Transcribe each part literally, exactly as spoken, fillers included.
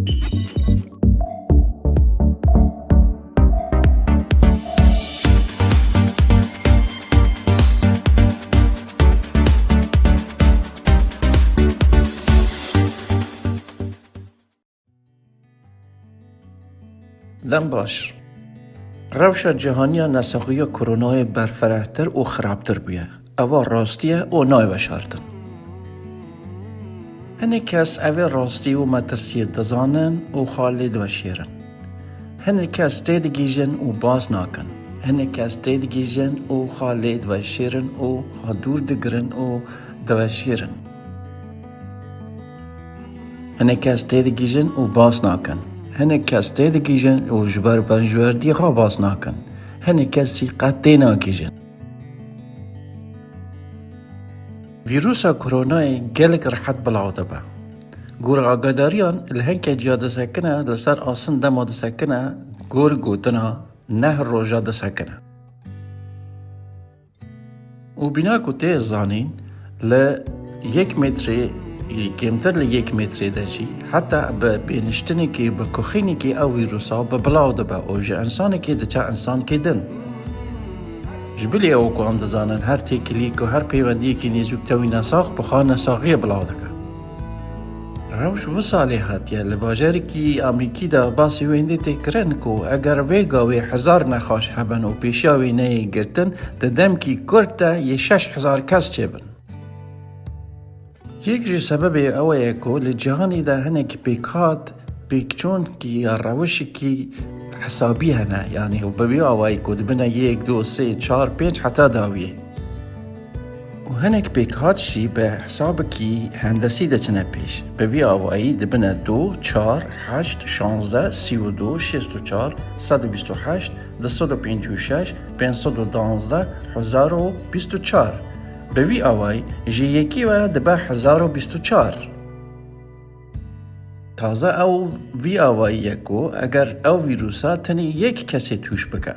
Dem baş. Rewşa cihaniya nesaxiya koronayê berfirehtir û xirabtir bûye. Eva rastî ye û nayê veşartin. Hinek kes evê rastî û metirsiyê dizanin û xwe lê diveşêrin. Hinek kes têdigihîjin û bas nakin. Hinek kes têdigihîjin û xwe lê diveşêrin û xwe dûr digirin û diveşêrin. Hinek kes têdigihîjin û bas nakin. Hinek kes têdigihîjin û ji ber berjewerdiyê xwe bas nakin. Hinek kes jî qet tênagihîjin. Vîrusa koronayê gelek rehet belav dibe. Gora agadariyan li hinke ciya disekine, li ser asin dema disekine, gor gotina neh roja disekine. Û bîna ku tê zanîn, li yek metrê, kêmtir li yek metrê de jî heta bi pêniştinekê, bi kuxînekê ew vîrusa bi bilav dibe û ji însanekê diçe însankê din. Ji bilî ew ku em dizanin, her têkilî ku her peywendiyekî nêzûk tewî nesax, bi xwe nesaxiyê bilav dike. Rewş wisa lê hatiye, li bajarekî Amerîkî de basî wê hindê tê kirin ku eger vê gavê hezar nexweş hebin û pêşiya wê neyê girtin, di demkî kurt de yê şeş hezar kes çêbin. Yek ji sebebê ew ye ku li cîhanê de hinek pêkhat, pêkçûnkî ya rewişekî hesabî hene, yanî bi vî awayî ku dibine yek, du, sê, çar, pênc heta dawiyê. Û hinek pêkhat jî bi hesabekî hendesî diçine pêş. Bi vî awayî dibine du, çar, heşt, şanzdeh, sî û du, şêst û çar, sed û bîst û heşt, du sed û pêncî û şeş, pênc sed û duwazdeh, hezar û bîst û çar. Bi vî awayî ji yekî ve dibe hezar û bîst û çar. Taze ew vî awayî ye ku eger ew vîrusa tenê yek kesê tûş bike.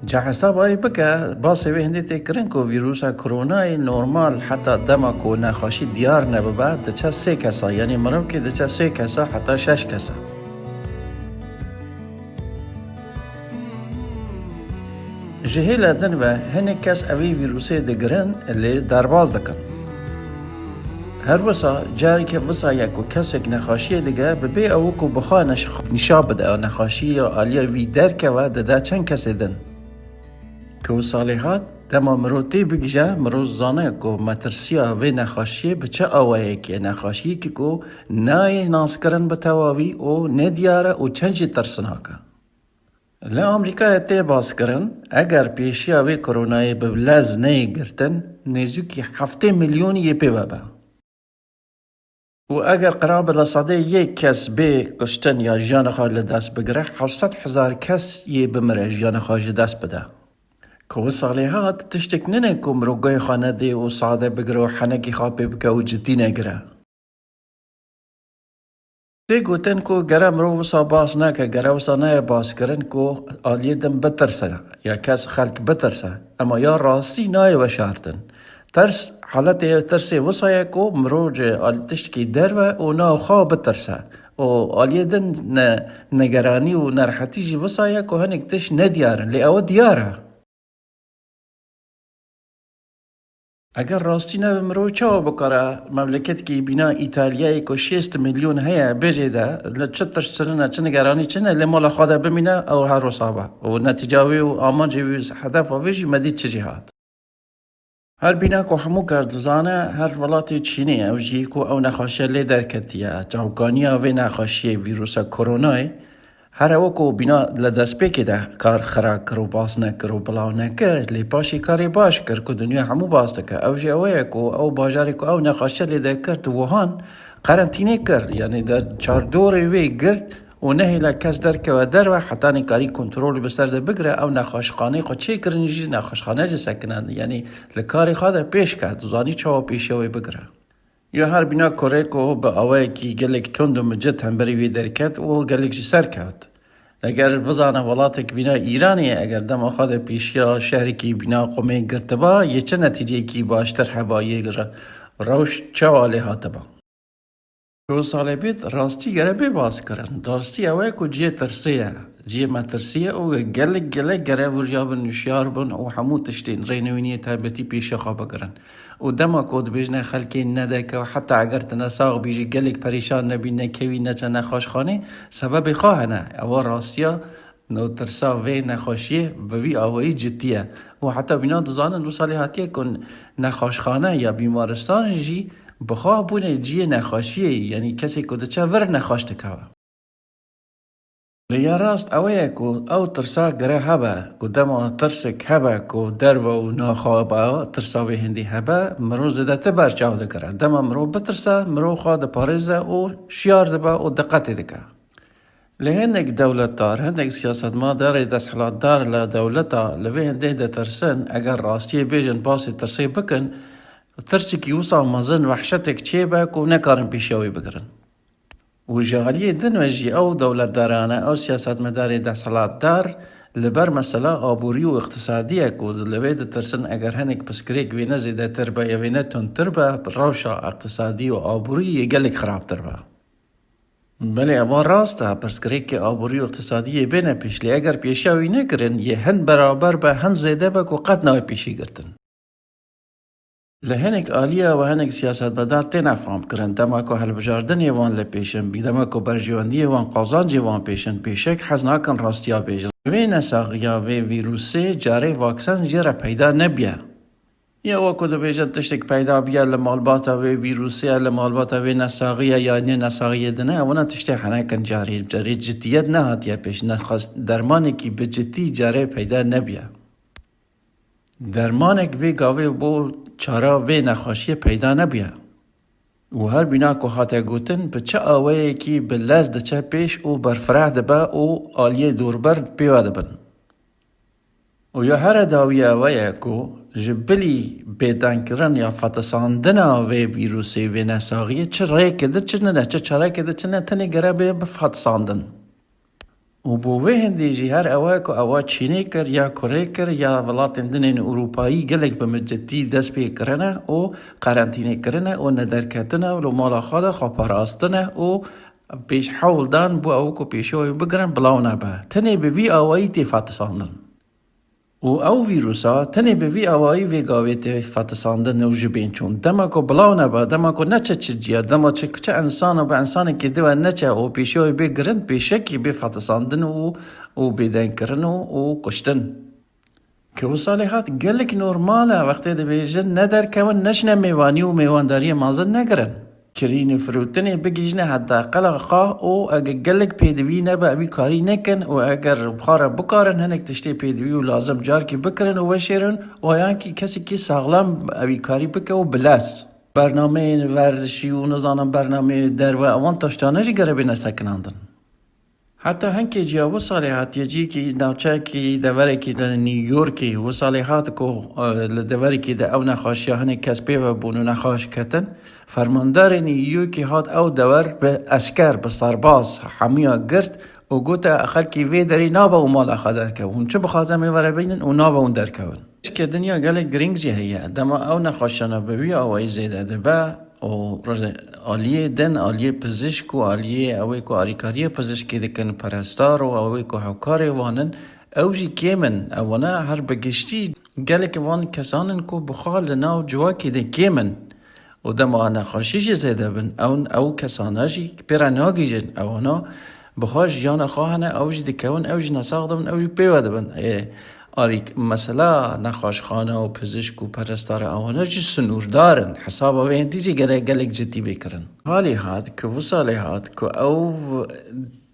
Ca hesabê bike, basê wê hindê tê kirin ku vîrusa koronayê normal heta dema ku nexweşî diyar nebibe, diçe sê kesa, yanî mirovkê diçe sê kesa heta şeş kesa. Ji hêla din ve hinek kes evî vîrusê digirin, lê derbas dikin. Her wisa careke wisa ye ku kesek nexweşiyê dige, bi bê ew ku bi xwe neş-, nîşa bide, nexweşî ya aliyê wî derkeve, dide çend kesê din. Ku wisa lê hat, dema mirov tê bigije, mirov zane ku metirsiya vê nexweşiyê bi çi awayekê, nexweşiyekî ku nayê naskirin bi tewawî û nediyar e û çend jî tirsinak e. Li Amerîkayê tê baskirin, eger pêşiya vê koronayê bi lez neyê girtin, nêzîkî heftê milyon yê pê ve be. Û eger qirabê li sedê yek kes bê kuştin ya jiyana xwe li dest bigire, heft sed hezar kes yê bimire, jiyana xwe ji dest bide. Ku wisa lê hat, tiştek nine ku mirov guhê xwe nedê û sade bigire û henekî xwe pê bike û cidî negire. Tê gotin ku gere mirov wisa bas neke, gere wisa nayê baskirin ku aliyê din bitirse, ya kes, xelk bitirse. Ema ya rastî nayê veşartin. Tirs, haletê tirsê wisa ye ku mirov ji al-, tiştekî derve û nav xwe bitirse. Û aliyê din ne-, negeranî û nerehetî jî wisa ye ku hinek tişt nediyar in, lê ew diyar e. Eger rastî nebe, mirov çawa bikare memleketekî bîna Îtalyayê ku şêst milyon heye, bêjê de li çi tişt çi ne, çi nigeranî çi ne, lê mala xwe de bimîne, ew her wisa be. Û netîca wê û amancê wî, hedefa wê jî me dît çi jî hat. Her bîna ku hemû kes dizane, her welatê Çînê, ew jî ku ew nexweşiye lê derketiye, çavkaniya vê nexweşiyê, vîrusa koronayê, her ew ku bîna li destpêkê de kar xira kir û bas nekir û bilav nekir, lê paşê karê baş kir ku dinya hemû bas dike. Ew jî ew ye ku ew bajarê ku ew nexweşiye lê derket, Wuhan, qerentînê kir, yanî di çardorê wê girt û nehêle kes derkeve derve, hetanî karî kontrolê bi ser de bigire. Ew nexweşxaneyê xwe çêkirin jî, nexweşxane jî sekine, yanî li karê xwe de pêş ket, dizanî çawa pêşiya wê bigire. Ya her bîna kurê ku bi awayekî gelek tund û micit hemberî wê derket û gelek jî serkevt. Eger bizane welatek bîna Îranê ye, eger dema xwe de pêşiya şehrekî bîna qumê girtiba, yê çi netîceyekî baştir heba, yê re-, rewş çawa lê hatiba? Ku salê bêt, rastî gere bê bas kirin. Rastî ew e ku cihê tirsê ye. Cihê metirsî ye û gelek, gelek gere vurya bin, hişyar bin û hemû tiştên rênewîniyê taybetî pêşiya xwe bigirin. Û dema ku dibêjine xelkê nedeke û heta eger tu nesax bî jî gelek perîşan nebî, nekevî, neçe nexweşxanê, sebebê xwe hene. Ewa rastiya No tirsa vê nexweşiyê bi vî awayî cidî ye û heta bîna dizanin du salê hatiye ku nexweşxane ya bîmaristan jî bi xwe bûne cihê nexweşiyê, yanî kesê ku diçe vir nexweş dikeve. Lê ya rast ew ye ku ew tirsa gire hebe, ku dema tirsek hebe ku derve û naxaba tirsa vê hindî hebe, mirov zêdetir berçav dikire. Dema mirov bitirse, mirov xwe diparêze û şiyar dibe û diqetê dike. Lê hinek dewletdar, hinek siyasetmadarê desthilatdar li dewleta li vê hindê ditirsin, eger rastiyê bêjin, basê tirsê bikin, tirsikî wisa mezin, wehşetek çêbe ku nekarin pêşiya wî bigirin. Û ji aliyê din ve jî ew dewletdarane, ew siyasetmedarê desthilatdar li ber mesela aborî û iqtisadî ye ku li vê ditirsin, eger hinek pirsgirêk wê ne zêdetir be ya wê ne tundtir be, rewşa iqtisadî û aborî yê gelek xirabtir be. Belê, eva rast e, pirsgirêkê aborî û iqtisadî yê bêne pêş, lê eger pêşiya wî nekirin, yê hin beraber be, hin zêde be ku qet nayê pêşî girtin. Li hinek aliya we hinek siyasetmedar têne fam kirin, dema ku hilbijardinê wan li pêşin bî, dema ku berjewendiyê wan, qazancê wan pêşin, pêşek hez nakin rastiya bêjin. Vê nesaxiya vê vîrusê carê vaksen jê re peyda nebiye. Ya wa ku dibêjin tiştek peyda biya li malbata wê vîrusê ya, li malbata wê nesaxiya ya nê nesaxiyê dine, ewna tiştê henekin carê, carê cidiyet nehatiye pêş, nexwest dermanekî bi cidî carê peyda nebiya. Dermanek vê gavê bo çara vê nexweşiyê peyda nebiya. Û her bîna ku hate gotin, bi çi awayekî bi lez diçe pêş û berfireh dibe û aliyê dorber pê ve dibin. Û ya here dawiya we ye ku ji bilî bêdengkirin ya fetisandina vê vîrusê, vê nesaxiyê çi rêke diçine, çi çareke diçine, tenê gere bê bifetisandin. Û bo vê hindê jî her ew e ku ewa Çînê kir, ya Kurê kir, ya welatên din ên Ewropayî gelek bi micitî dest pê kirine û qerentînê kirine û nederketine û li mala xwe de xwe parastine û pêş hewl dan bo ew ku pêşiya wê bigirin, bilaw nebe. Tenê bi vî awayî tê fetisandin. Û ew vîrusa tenê bi vî awayî vê gavê tê fetisandin û ji bên çûn. Dema ku bilaw nebe, dema ku neçe çi ciya, dema çi çi insana bi insanekî diwe neçe û pêşiya wê bê girin, pêşekî bê fetisandin û, û bêdengkirin û, û kuştin. Ke wisa lê hat gelek normal e, wextê dibêjin ne derkewin, neçine mêvanî û mêwandariyê mezin negirin. Kirîn û firotinê bigihîjine heta qela xwe û eger gelek pêdivî nebe, evî karî nekin û eger xwe re bikarin hinek tiştê pêdivî û lazim carkî bikirin û veşêrin û yan kî kesekî saxlem evî karî bike û bilez. Bernameyên werzişî û nizanim bernameyê derve ewan tiştane jî gere bêne sekinandin. Heta hinkê ciya wisa lê hatiye ciyekî navçeyekî deverekî li New Yorkê wisa lê hat ku, e, li deverekî de ew nexweşiya hinek kes pê ve bûn û nexweş ketin. Fermandarê New Yorkê hat ew dewer bi esker, bi serbaz hemûya girt û gote, xelkî vê derê nabe û mala xwe derkevin. Hûn çi bixwazin em ê ve re bînin û nabe hûn derkevin. Çike dinya gelek girîng jî heye. Dema ew nexweşana bi wî awayî zêde dibe, û aliyê din, aliyê pizişk û aliyê ew ê ku alîkariyê pizişkê dikin, perestar û ew ê ku hevkarê wan in, ew jî kêm in. Ewana her bi giştî gelek van kesan in ku bi xwe li nav civakê de kêm in. Û dema nexweşî jî zêde bin, ew, ew kesana jî pê re nagihîjin. Ewana bi xwe jiyana xwe hene, ew jî dikewin, ew jî nesax dibin, ew jî pê ve dibin. Ê, Arîk, mesela nexweşxane û pizişk û perestara ewana jî sinûrdar in. Hesaba vê hindî jî gere gelek cidî bê kirin. Halî hat ku wisa lê hat ku ew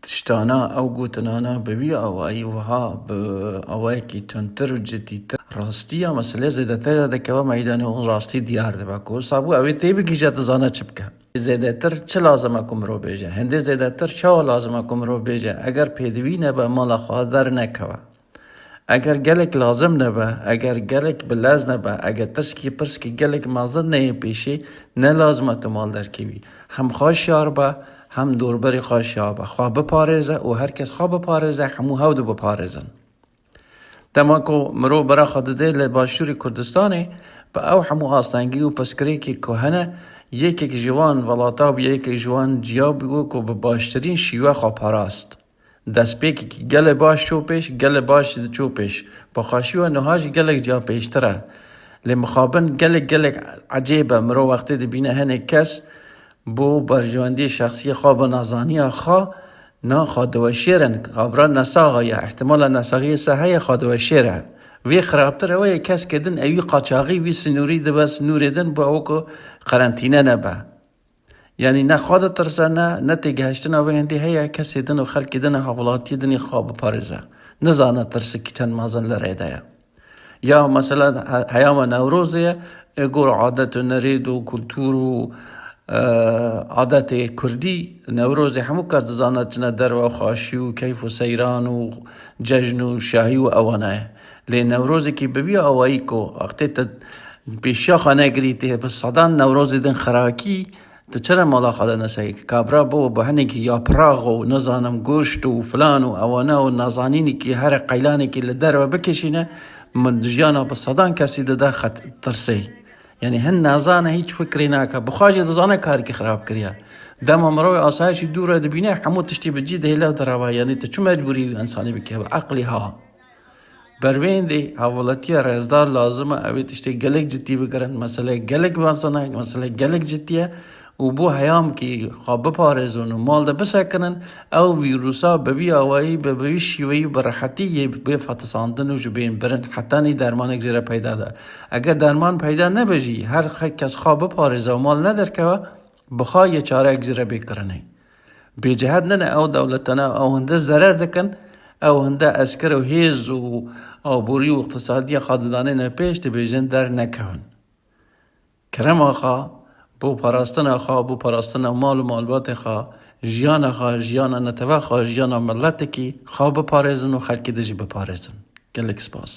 tiştana, ew gotinana bi vî awayî wiha bi awayekî tundtir û cidîtir rastiya meselê zêdetir de dikeve meydanê û rastî diyar dibe ku wisa bû ew ê têbigihîje dizane çi bike. Zêdetir çi lazim e ku mirov bêje? Hindê zêdetir çawa lazim e ku mirov bêje? Eger pêdivî nebe mala xwe dernekeve. Eger gelek lazim nebe, eger gelek bi lez nebe, eger tirskî pirskî gelek mezin neyê pêşî, ne lazim e tu mal derkevî. Hem xwe şiyar be, hem dorberê xwe şiyar be. Xwe biparêze û her kes xwe biparêze, hemû hev du biparêzin. Dema ku mirov bera xwe dide li Başûrê Kurdistanê, bi ew hemû astengî û pirsgirêkê ku hene, Yekek ji wan welata bû, yekek ji wan ciya bû ku bi baştirîn şîwe xwe parast. Destpêkekî gelek baş çû pêş, gelek baş jî diçû pêş. Bi xweşî we niha jî gelek ciya pêştir e. Lê mixabin gelek, gelek ecêb e. Mirov wextê dibîne hinek kes bo berjewendiyê şexsiyê xwe, bi nezaniya xwe, na xwe diweşêrin. Kabra nesaxa ye, îhtimala nesaxiyê se heye, xwe diweşêre. Vê xirabtir ew ye, keskê din ewî qaçaxî wî sinûrî dibe, sinûrê din bo ew ku qerentîne nebe. Yanî ne xwe ditirse, ne, ne têgihiştina wê hindî heye, kesê din û xelkê din û hevwelatiyê dinê xwe biparêze. Nizane tirsikî çend mezin li rê de ye. Ya mesela he-, heyama Newrozê ye, ê gor adet û nerêd û kultur û, e, adetê kurdî, Newrozê hemû kes dizane, çine derve xweşî û keyf û seyran û cejn û şahî û ewana ye. Lê Newrozekî bi vî awayî ku wextê te pêşiya xwe negirî, tê bi sedan Newrozê din xirakî, tu çira mala xwe de nesekî? Kabra bo, bo hinekî yaprax û nizanim goşt û filan û ewana û nazanînekî here qeylanekî li derve bikişîne, min jiyana bi sedan kesî dide xet-, tirsê. Yanî hin nazane, hîç fikrê nake. Bi xwe jî dizane karekî xirab kiriye. Dema mirovê asayişî dû re dibîne, hemû tiştî bi cî dihêle û direve. Yanî tu çi mecbûrî wî însanî bike bi eqlî ha? Bervên dê hevwelatiya rêzdar lazim e ew ê tiştê gelek cidî bigirin. Mesele gelek mezin e, mesele gelek cidî ye û bo heyamkî xwe biparêzin û mal de bisekinin, ew vîrusa bi vî awayî, bi, bi vî şîweyî, bi rehetî yê bê fetisandin û ji bên birin, hetanî dermanek jê re peyda de. Eger derman peyda nebe jî, her xe-, kes xwe biparêze û mal nederkeve, bi xwe yê çareyek jê re bê kirinê. Bêcehet nine ew dewletane, ew hinde zerer dikin, ew hinde esker û hêz û aborî û iqtisadiya xwe didanêne pêş, dibêjin dernekevin. Kerema xwe bo parastina xwe, bo parastina mal û malbatê xwe, jiyana xwe, jiyana netewa xwe, jiyana miletekî xwe biparêzin û xelkê din jî biparêzin. Gelek spas.